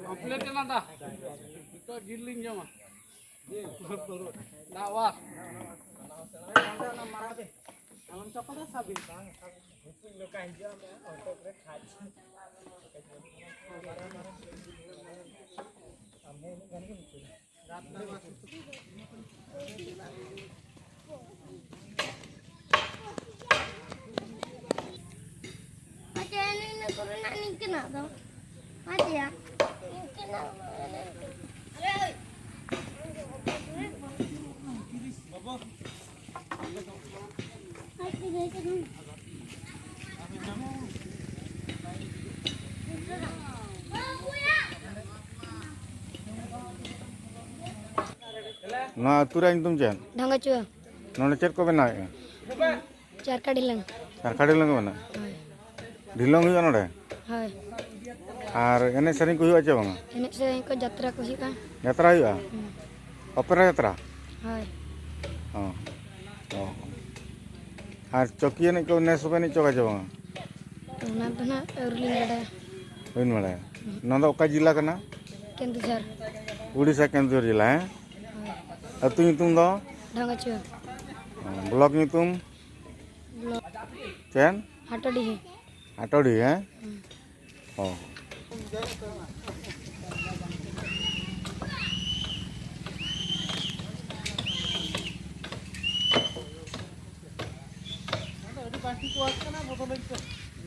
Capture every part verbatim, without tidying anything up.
Complete ᱮᱱᱟ ᱫᱟ᱾ ᱱᱤᱛᱚᱜ ᱡᱤᱞ ᱞᱤᱧ ᱡᱚᱢᱟ᱾ ᱫᱟᱜ ᱣᱟᱥ᱾ ᱟᱞᱚᱢ ᱪᱟᱯᱟᱫᱟ, ᱥᱟᱵᱤᱱ᱾ ᱟᱪᱪᱷᱟ, ᱱᱤᱭᱟᱹ ᱠᱚᱨᱮᱱᱟᱜ ᱱᱤᱝᱠᱟᱹᱱᱟᱜ ᱫᱚ᱾ ᱟᱪᱪᱷᱟ, ᱱᱤᱝᱠᱟᱹᱱᱟᱜ ᱫᱚ᱾ ᱱᱚᱣᱟ ᱟᱹᱛᱩ ᱨᱮᱭᱟᱜ ᱧᱩᱛᱩᱢ ᱪᱮᱫ? ᱰᱷᱟᱝᱜᱟᱪᱩᱣᱟᱹ᱾ ᱱᱚᱰᱮ ᱪᱮᱫ ᱠᱚ ᱵᱮᱱᱟᱣᱮᱫᱼᱟ? ᱪᱟᱨᱠᱟ ᱰᱷᱤᱞᱟᱹᱝ᱾ ᱪᱟᱨᱠᱟ ᱰᱷᱤᱞᱟᱹᱝ ᱠᱚ ᱵᱮᱱᱟᱣ? ᱦᱳᱭ᱾ ᱰᱷᱤᱞᱟᱹᱝ ᱦᱩᱭᱩᱜᱼᱟ ᱱᱚᱰᱮ? ᱦᱳᱭ᱾ ᱟᱨ ᱮᱱᱮᱡ ᱥᱮᱨᱮᱧ ᱠᱚ ᱦᱩᱭᱩᱜᱼᱟ ᱪᱮ ᱵᱟᱝᱟ? ᱮᱱᱮᱡ ᱥᱮᱨᱮᱧ ᱠᱚ, ᱡᱟᱛᱨᱟ ᱠᱚ ᱦᱩᱭᱩᱜᱼᱟ᱾ ᱡᱟᱛᱨᱟ ᱦᱩᱭᱩᱜᱼᱟ? ᱦᱩᱸ᱾ ᱚᱯᱮᱨᱟ ᱡᱟᱛᱨᱟ? ᱦᱳᱭ᱾ ᱦᱚᱸ᱾ ᱚ᱾ ᱟᱨ ᱪᱚᱠᱤ ᱮᱱᱮᱡ ᱠᱚ ᱱᱮᱥ ᱦᱚᱸᱯᱮ ᱮᱱᱮᱡ ᱦᱚᱪᱚ ᱠᱚᱣᱟ ᱪᱮ ᱵᱟᱝᱟ? ᱚᱱᱟ ᱫᱚ ᱱᱟᱦᱟᱜ ᱟᱹᱣᱨᱤ ᱞᱤᱧ ᱵᱟᱰᱟᱭᱟ᱾ ᱵᱟᱹᱧ ᱵᱟᱲᱟᱭᱟ᱾ ᱦᱩᱸ᱾ ᱱᱚᱣᱟ ᱫᱚ ᱚᱠᱟ ᱡᱮᱞᱟ ᱠᱟᱱᱟ? ᱠᱮᱱᱫᱩᱡᱷᱚᱨ᱾ ᱩᱲᱤᱥᱥᱟ ᱠᱮᱱᱫᱩᱡᱷᱚᱨ ᱡᱮᱞᱟ, ᱦᱮᱸ? ᱦᱳᱭ᱾ ᱟᱹᱛᱩ ᱧᱩᱛᱩᱢ ᱫᱚ? ᱰᱷᱟᱝᱜᱟᱪᱩᱣᱟᱹ᱾ ᱚ, ᱵᱞᱚᱠ ᱧᱩᱛᱩᱢ? ᱵᱞᱚᱠ᱾ ᱪᱮᱫ? ᱦᱟᱴᱟᱰᱤᱦᱤ᱾ ᱦᱟᱴᱟᱰᱤᱦᱤ, ᱦᱮᱸ? ᱦᱩᱸ᱾ ᱚ᱾ ᱟᱹᱰᱤ ᱵᱟᱹᱲᱛᱤ ᱠᱚ ᱟᱫ ᱠᱟᱱᱟ, ᱵᱚᱫᱚᱞᱟᱹᱧ ᱯᱮ᱾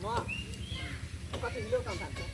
ᱱᱚᱣᱟ ᱚᱠᱟᱛᱮ ᱦᱤᱞᱟᱹᱜ ᱠᱟᱱ ᱛᱟᱦᱮᱸᱫ ᱛᱚ?